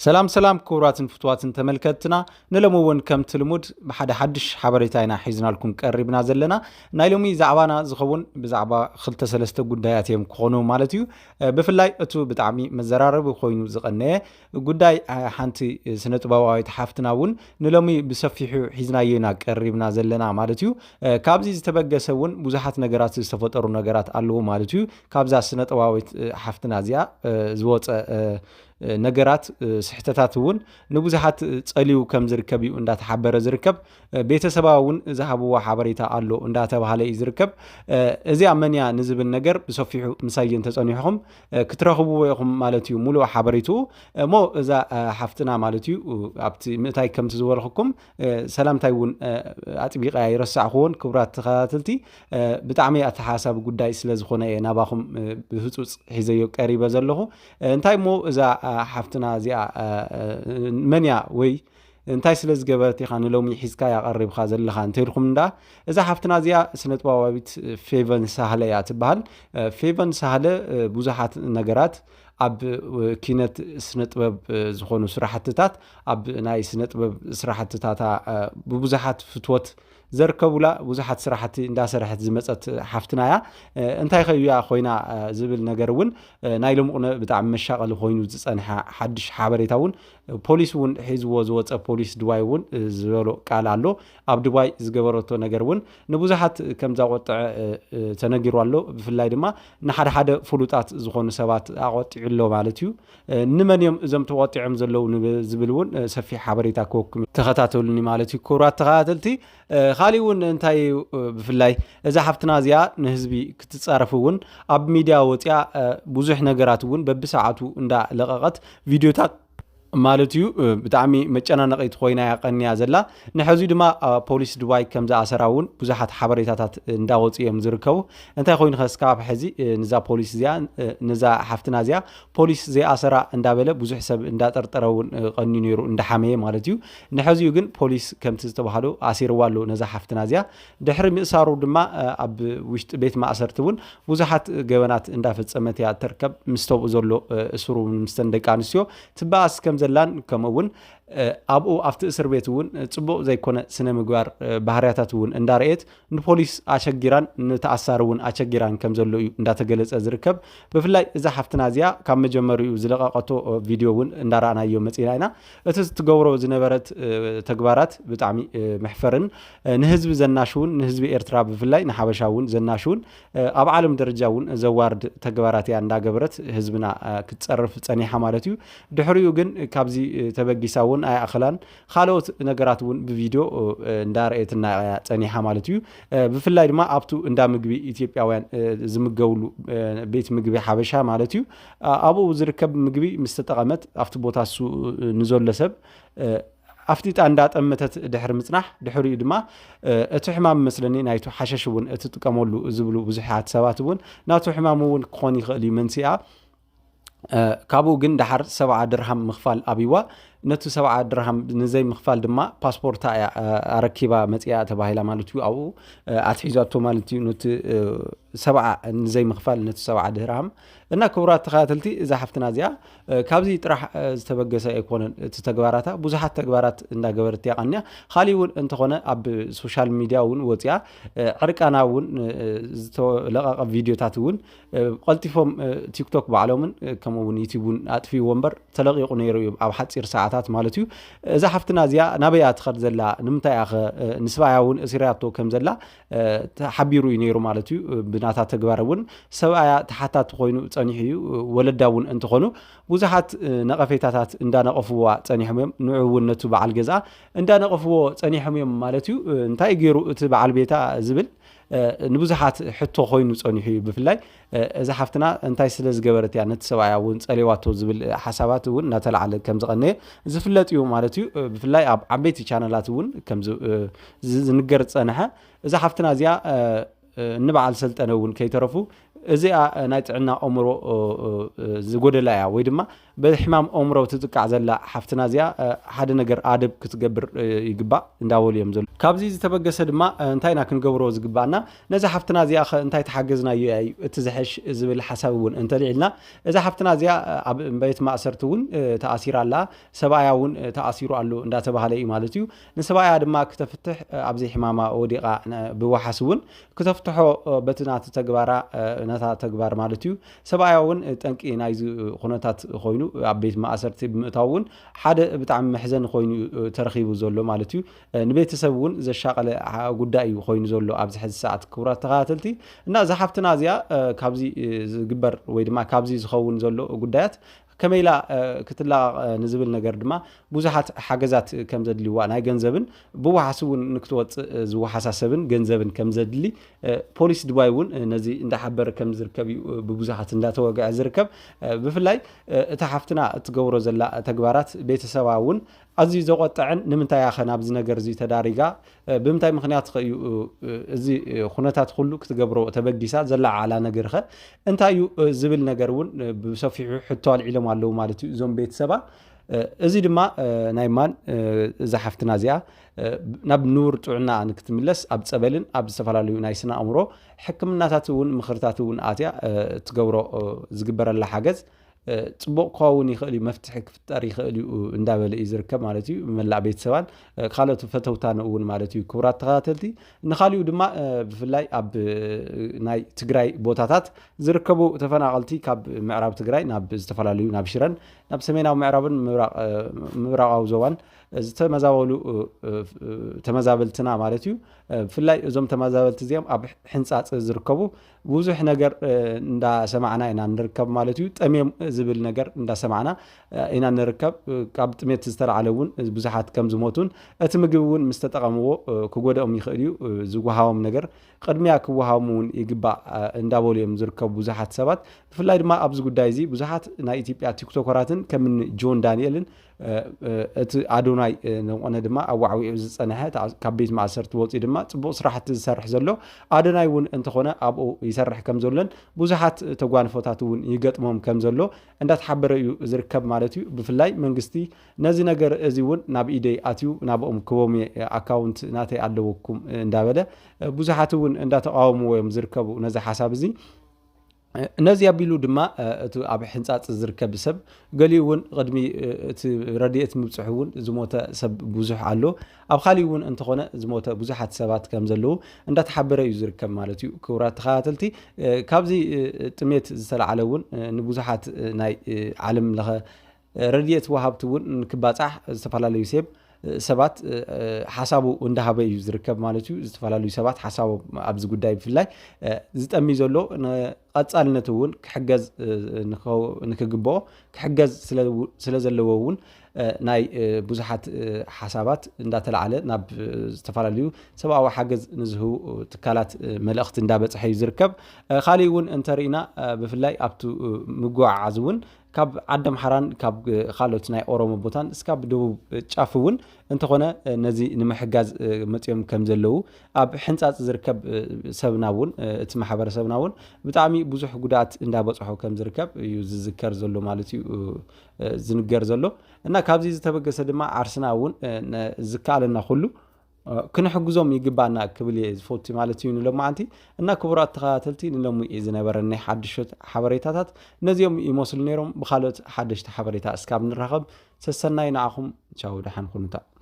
ሰላም ሰላም ክቡራትን ፍትዋትን ተመልከትና፣ ንሎሚ እውን ከምቲ ልሙድ ብሓደ ሓድሽ ሓበሬታ ኢና ሒዝናልኩም ቀሪብና ዘለና። ናይ ሎሚ ዛዕባና ዝኸውን ብዛዕባ ክልተ ሰለስተ ጉዳያት እዮም ክኾኑ ማለት እዩ። ብፍላይ እቱ ብጣዕሚ መዘራረቢ ኮይኑ ዝቐነየ ጉዳይ ሓንቲ ስነ ጥበባዊት ሓፍትና እውን ንሎሚ ብሰፊሑ ሒዝናዮ ኢና ቀሪብና ዘለና ማለት እዩ። ካብዚ ዝተበገሰ እውን ብዙሓት ነገራት ዝተፈጠሩ ነገራት ኣለዉ ማለት እዩ። ካብዛ ስነ ጥበባዊት ሓፍትና እዚኣ ዝወፀ ነገራት፣ ስሕተታት እውን ንብዙሓት ጸልዩ ከም ዝርከብ እዩ እንዳተሓበረ ዝርከብ። ቤተሰባ እውን ዝሃብዎ ሓበሬታ ኣሎ እንዳተባሃለ እዩ ዝርከብ። እዚኣ መን እያ ንዝብል ነገር ብሰፊሑ ምሳይ እንተጸኒሕኹም ክትረኽብዎ ኢኹም ማለት እዩ፣ ሙሉእ ሓበሬትኡ። እሞ እዛ ሓፍትና ማለት እዩ፣ ኣብቲ ምእታይ ከምቲ ዝበልኽኩም ሰላምታይ እውን ኣጥቢቐ ኣይረሳዕኹዎን። ክቡራት ተኸታተልቲ፣ ብጣዕሚ ኣተሓሳቢ ጉዳይ ስለ ዝኾነ እየ ናባኹም ብህፁፅ ሒዘዮ ቀሪበ ዘለኹ። እንታይ እሞ እዛ ሓፍትና እዚኣ መን እያ ወይ እንታይ ስለ ዝገበረት ኢኻ ንሎሚ ሒዝካ ያቐሪብካ ዘለኻ እንተኢልኩም እንዳ፣ እዛ ሓፍትና እዚኣ ስነጥበባዊት ፌቨን ሳህለ እያ ትበሃል። ፌቨን ሳህለ ብዙሓት ነገራት ኣብ ኪነት ስነጥበብ ዝኾኑ ስራሕትታት፣ ኣብ ናይ ስነጥበብ ስራሕትታታ ብብዙሓት ፍትወት ዘርከቡላ ብዙሓት ስራሕቲ እንዳሰርሐት ዝመፀት ሓፍትና እያ። እንታይ ከዩያ ኮይና ዝብል ነገር እውን ናይ ሎምቕነ ብጣዕሚ መሻቐሊ ኮይኑ ዝፀንሐ ሓድሽ ሓበሬታ እውን ፖሊስ እውን ሒዝዎ ዝወፀ፣ ፖሊስ ድባይ እውን ዝበሎ ቃል ኣሎ። ኣብ ድባይ ዝገበረቶ ነገር እውን ንብዙሓት ከም ዘቆጥዐ ተነጊሩ ኣሎ። ብፍላይ ድማ ንሓደ ሓደ ፍሉጣት ዝኾኑ ሰባት ኣቆጢዑ ኣሎ ማለት እዩ። ንመን እዮም እዞም ተቆጢዖም ዘለዉ ዝብል እውን ሰፊሕ ሓበሬታ ክወኩም ተኸታተሉኒ ማለት እዩ። ክቡራት ተኸታተልቲ፣ ካሊእ እውን እንታይ እዩ፣ ብፍላይ እዛ ሓፍትና እዚኣ ንህዝቢ ክትፃረፍ እውን ኣብ ሚድያ ወፂኣ ብዙሕ ነገራት እውን በብሰዓቱ እንዳለቀቀት ቪድዮታት ማለት እዩ ብጣዕሚ መጨናነቂት ኮይና እያ ቀንያ ዘላ። ንሕዚ ድማ ፖሊስ ዱባይ ከም ዝኣሰራ እውን ብዙሓት ሓበሬታታት እንዳወፁ እዮም ዝርከቡ። እንታይ ኮይኑ ከስካብ ሕዚ ንዛ ፖሊስ እዚኣ፣ ንዛ ሓፍትና እዚኣ ፖሊስ ዘይኣሰራ እንዳበለ ብዙሕ ሰብ እንዳጠርጠረ እውን ቀንዩ ነይሩ፣ እንዳሓመየ ማለት እዩ። ንሕዚኡ ግን ፖሊስ ከምቲ ዝተባሃሉ ኣሲርዋ ኣሎ ነዛ ሓፍትና እዚኣ። ድሕሪ ምእሳሩ ድማ ኣብ ውሽጢ ቤት ማእሰርቲ እውን ብዙሓት ገበናት እንዳፈፀመት እያ ትርከብ። ምስተብኡ ዘሎ እስሩ እውን ምስተን ደቂ ኣንስትዮ ትበኣስ ከም ዘላን ከምኡ እውን ኣብኡ ኣብቲ እስር ቤት እውን ፅቡቕ ዘይኮነ ስነ ምግባር ባህርያታት እውን እንዳርኤት ንፖሊስ ኣሸጊራን ንተኣሳሪ እውን ኣሸጊራን ከም ዘሎ እዩ እንዳተገለፀ ዝርከብ። ብፍላይ እዛ ሓፍትና እዚኣ ካብ መጀመሪኡ ዝለቀቀቶ ቪድዮ እውን እንዳረኣናዮ መፂና ኢና። እቲ ትገብሮ ዝነበረት ተግባራት ብጣዕሚ መሕፈርን ንህዝቢ ዘናሽውን፣ ንህዝቢ ኤርትራ ብፍላይ ንሓበሻ እውን ዘናሽውን ኣብ ዓለም ደረጃ እውን ዘዋርድ ተግባራት እያ እንዳገበረት ህዝብና ክትፀርፍ ፀኒሓ ማለት እዩ። ድሕሪኡ ግን ካብዚ ተበጊሳ እውን ኣይኣኸላን። ካልኦት ነገራት እውን ብቪድዮ እንዳረኤትና እያ ፀኒሓ ማለት እዩ። ብፍላይ ድማ ኣብቱ እንዳ ምግቢ ኢትዮጵያውያን ዝምገብሉ ቤት ምግቢ ሓበሻ ማለት እዩ፣ ኣብኡ ዝርከብ ምግቢ ምስ ተጠቐመት ኣብቲ ቦታ እሱ ንዘሎ ሰብ ኣፍጢጣ እንዳጠመተት ድሕሪ ምጽናሕ፣ ድሕሪኡ ድማ እቲ ሕማም መስለኒ ናይቱ ሓሸሽ እውን እትጥቀመሉ ዝብሉ ብዙሓት ሰባት እውን ናቱ ሕማም እውን ክኾን ይኽእል እዩ መንስኣ። ካብኡ ግን ደሓር ሰብዓ ድርሃም ምኽፋል ኣብይዋ። ነቲ ሰብዓ ድርሃም ንዘይ ምኽፋል ድማ ፓስፖርታ እያ ኣረኪባ መፅያ ተባሂላ ማለት እዩ። ኣብኡ ኣትሒዛቶ ማለት እዩ። ነቲ ሰብዓ ንዘይ ምኽፋል ነቲ ሰብዓ ድርሃም። እና ክቡራት ተኸታተልቲ፣ እዛ ሓፍትና እዚኣ ካብዚ ጥራሕ ዝተበገሰ ኣይኮነን እቲ ተግባራታ። ብዙሓት ተግባራት እንዳገበረት እያ ቀንያ። ካሊእ እውን እንተኾነ ኣብ ሶሻል ሚድያ እውን ወፅያ ዕርቃና እውን ዝተለቐቐ ቪድዮታት እውን ቀልጢፎም ቲክቶክ ባዕሎምን ከምኡ እውን ዩቲዩብ እውን ኣጥፊዎ እምበር ተለቂቑ ነይሩ እዩ ኣብ ሓፂር ሰዓታት ማለት እዩ። እዛ ሓፍትና እዚኣ ናበይ እያ ትኸድ ዘላ? ንምንታይ እያ ኸ ንስባያ እውን እስርያቶ ከም ዘላ ተሓቢሩ እዩ ነይሩ ማለት እዩ። ብናታ ተግባር እውን ሰብኣያ ተሓታቲ ኮይኑ ፀኒሑ እዩ። ወለዳ እውን እንተኾኑ ብዙሓት ነቐፌታታት እንዳነቐፍዋ ፀኒሖም እዮም። ንዑ እውን ነቱ በዓል ገዛ እንዳነቐፍዎ ፀኒሖም እዮም ማለት እዩ። እንታይ ገይሩ እቲ በዓል ቤታ ዝብል ንብዙሓት ሕቶ ኮይኑ ፀኒሑ እዩ። ብፍላይ እዛ ሓፍትና እንታይ ስለ ዝገበረት እያ ነቲ ሰብኣያ እውን ፀሌዋቶ ዝብል ሓሳባት እውን እናተላዓለ ከም ዝቐነየ ዝፍለጥ እዩ ማለት እዩ። ብፍላይ ኣብ ዓበይቲ ቻነላት እውን ከም ዝንገር ዝፀንሐ እዛ ሓፍትና እዚኣ ንበዓል ሰልጠነ እውን ከይተረፉ እዚኣ ናይ ጥዕና ኣእምሮ ዝጎደላ እያ፣ ወይ ድማ ብሕማም ኣእምሮ ትጥቃዕ ዘላ ሓፍትና እዚኣ ሓደ ነገር ኣደብ ክትገብር ይግባእ እንዳበሉ እዮም ዘሎ። ካብዚ ዝተበገሰ ድማ እንታይ ኢና ክንገብሮ ዝግባእና? ነዛ ሓፍትና እዚኣ ኸ እንታይ ተሓገዝናዮ እዩ እቲ ዝሕሽ ዝብል ሓሳብ እውን እንተልዒልና፣ እዛ ሓፍትና እዚኣ ኣብ ቤት ማእሰርቲ እውን ተኣሲራ ኣላ፣ ሰብኣያ እውን ተኣሲሩ ኣሎ እንዳተባሃለ እዩ ማለት እዩ። ንሰብኣያ ድማ ክተፍትሕ ኣብዚ ሕማማ ወዲቓ ብዋሓስ እውን ክተፍትሖ በቲ ናቲ ተግባራ ነታ ተግባር ማለት እዩ። ሰብኣያ እውን ጠንቂ ናይዚ ኩነታት ኮይኑ ኣብ ቤት ማእሰርቲ ብምእታው እውን ሓደ ብጣዕሚ መሕዘኒ ኮይኑ ተረኺቡ ዘሎ ማለት እዩ። ንቤተሰብ እውን ዘሻቐለ ጉዳይ እዩ ኮይኑ ዘሎ ኣብዚ ሕዚ ሰዓት። ክቡራት ተኸታተልቲ፣ እና እዛ ሓፍትና እዚኣ ካብዚ ዝግበር ወይ ድማ ካብዚ ዝኸውን ዘሎ ጉዳያት ከመይ ኢላ ክትላቐቕ ንዝብል ነገር ድማ ብዙሓት ሓገዛት ከም ዘድልይዋ፣ ናይ ገንዘብን ብዋሓስ እውን ንክትወፅእ ዝወሓሳ ሰብን ገንዘብን ከም ዘድሊ ፖሊስ ድባይ እውን ነዚ እንዳሓበረ ከም ዝርከብ እዩ ብብዙሓት እንዳተወግዐ ዝርከብ። ብፍላይ እታ ሓፍትና እትገብሮ ዘላ ተግባራት ቤተሰባ እውን ኣዝዩ ዘቆጥዕን፣ ንምንታይ ያኸ ናብዚ ነገር እዚ ተዳሪጋ፣ ብምንታይ ምክንያት ኸ እዩ እዚ ኩነታት ኩሉ ክትገብሮ ተበጊሳ? ዘለዓዓላ ነገር ኸ እንታይ እዩ ዝብል ነገር እውን ብሰፊሑ ሕቶ ኣልዒሎም ኣለዉ ማለት እዩ እዞም ቤተሰባ። እዚ ድማ ናይ ማን፣ እዛ ሓፍትና እዚኣ ናብ ንቡር ጥዕና ንክትምለስ ኣብ ጸበልን ኣብ ዝተፈላለዩ ናይ ስነ ኣእምሮ ሕክምናታት እውን ምኽርታት እውን ኣትያ ትገብሮ ዝግበረላ ሓገዝ ጽቡቕ ክኸውን ይኽእል እዩ፣ መፍትሒ ክፍጠር ይኽእል እዩ እንዳበለ እዩ ዝርከብ ማለት እዩ። መላእ ቤተሰባን ካልኦት ፈተውታን እውን ማለት እዩ። ክቡራት ተኸታተልቲ፣ ንኻሊኡ ድማ ብፍላይ ኣብ ናይ ትግራይ ቦታታት ዝርከቡ ተፈናቐልቲ ካብ ምዕራብ ትግራይ ናብ ዝተፈላለዩ ናብ ሽረን ናብ ሰሜናዊ ምዕራብን ምብራቕ ምብራቓዊ ዞባን ዝተመዛበሉ ተመዛበልትና ማለት እዩ። ብፍላይ እዞም ተመዛበልቲ እዚኦም ኣብ ሕንጻጽ ዝርከቡ ብዙሕ ነገር እንዳሰማዕና ኢና ንርከብ ማለት እዩ። ጠምዮም ዝብል ነገር እንዳሰማዕና ኢና ንርከብ። ካብ ጥሜት ዝተላዕለ እውን ብዙሓት ከም ዝሞቱን እቲ ምግቢ እውን ምስ ተጠቐምዎ ክጎድኦም ይኽእል እዩ ዝወሃቦም ነገር ቅድሚያ ክወሃቦም እውን ይግባእ እንዳበሉ እዮም ዝርከቡ ብዙሓት ሰባት። ብፍላይ ድማ ኣብዚ ጉዳይ እዚ ብዙሓት ናይ ኢትዮጵያ ቲክቶከራትን ከምኒ ጆን ዳንኤልን እቲ ኣዶናይ ነቆነ ድማ ኣዋዕዊዑ ዝፀንሐ ካብ ቤት ማእሰርቲ ወፂኡ ድማ ፅቡቕ ስራሕቲ ዝሰርሕ ዘሎ ኣዶናይ እውን እንተኾነ ኣብኡ ይሰርሕ ከም ዘሎን ብዙሓት ተጓንፎታት እውን ይገጥሞም ከም ዘሎ እንዳተሓበረ እዩ ዝርከብ ማለት እዩ። ብፍላይ መንግስቲ ነዚ ነገር እዚ እውን ናብ ኢደይ ኣትዩ ናብኦም ክቦም ኣካውንት ናተይ ኣለወኩም እንዳበለ ብዙሓት እውን እንዳተቃወምዎ እዮም ዝርከቡ ነዚ ሓሳብ እዚ። ነዚ ኣቢሉ ድማ እቲ ኣብ ሕንጻጽ ዝርከብ ሰብ ገሊኡ እውን ቅድሚ እቲ ረድኤት ምብጽሑ እውን ዝሞተ ሰብ ብዙሕ ኣሎ። ኣብ ካሊእ እውን እንተኾነ ዝሞተ ብዙሓት ሰባት ከም ዘለዉ እንዳተሓበረ እዩ ዝርከብ ማለት እዩ። ክቡራት ተኸታተልቲ፣ ካብዚ ጥሜት ዝተላዕለ እውን ንብዙሓት ናይ ዓለም ለኸ ረድኤት ወሃብቲ እውን ንክባጻሕ ዝተፈላለዩ ሰብ ሰባት ሓሳቡ እንዳሃበ እዩ ዝርከብ ማለት እዩ። ዝተፈላለዩ ሰባት ሓሳቦም ኣብዚ ጉዳይ ብፍላይ ዝጠሚ ዘሎ ንቐጻልነት እውን ክሕገዝ ንክግብኦ ክሕገዝ ስለ ዘለዎ እውን ናይ ብዙሓት ሓሳባት እንዳተላዓለ ናብ ዝተፈላለዩ ሰብኣዊ ሓገዝ ንዝህቡ ትካላት መልእኽቲ እንዳበፅሐ እዩ ዝርከብ። ካሊእ እውን እንተርኢና ብፍላይ ኣብቲ ምጉዕዓዝ እውን ካብ ዓደምሓራን ካብ ካልኦት ናይ ኦሮሞ ቦታን እስካብ ደቡብ ጫፍ እውን እንተኾነ ነዚ ንምሕጋዝ መፂኦም ከም ዘለዉ ኣብ ሕንፃፅ ዝርከብ ሰብና እውን እቲ ማሕበረሰብና እውን ብጣዕሚ ብዙሕ ጉድኣት እንዳበፅሖ ከም ዝርከብ እዩ ዝዝከር ዘሎ ማለት እዩ ዝንገር ዘሎ። እና ካብዚ ዝተበገሰ ድማ ዓርስና እውን ዝከኣለና ኩሉ ክንሕግዞም ይግባና ክብል እየ ዝፈቱ ማለት እዩ ንሎማዓንቲ። እና ክቡራት ተኸታተልቲ ንሎሚ ዝነበረኒ ሓድሾት ሓበሬታታት ነዚኦም ይመስሉ ነይሮም። ብካልኦት ሓደሽቲ ሓበሬታ እስካብ ንራኸብ ሰሰናይ ንዓኹም። ቻው፣ ደሓን ኩኑታ።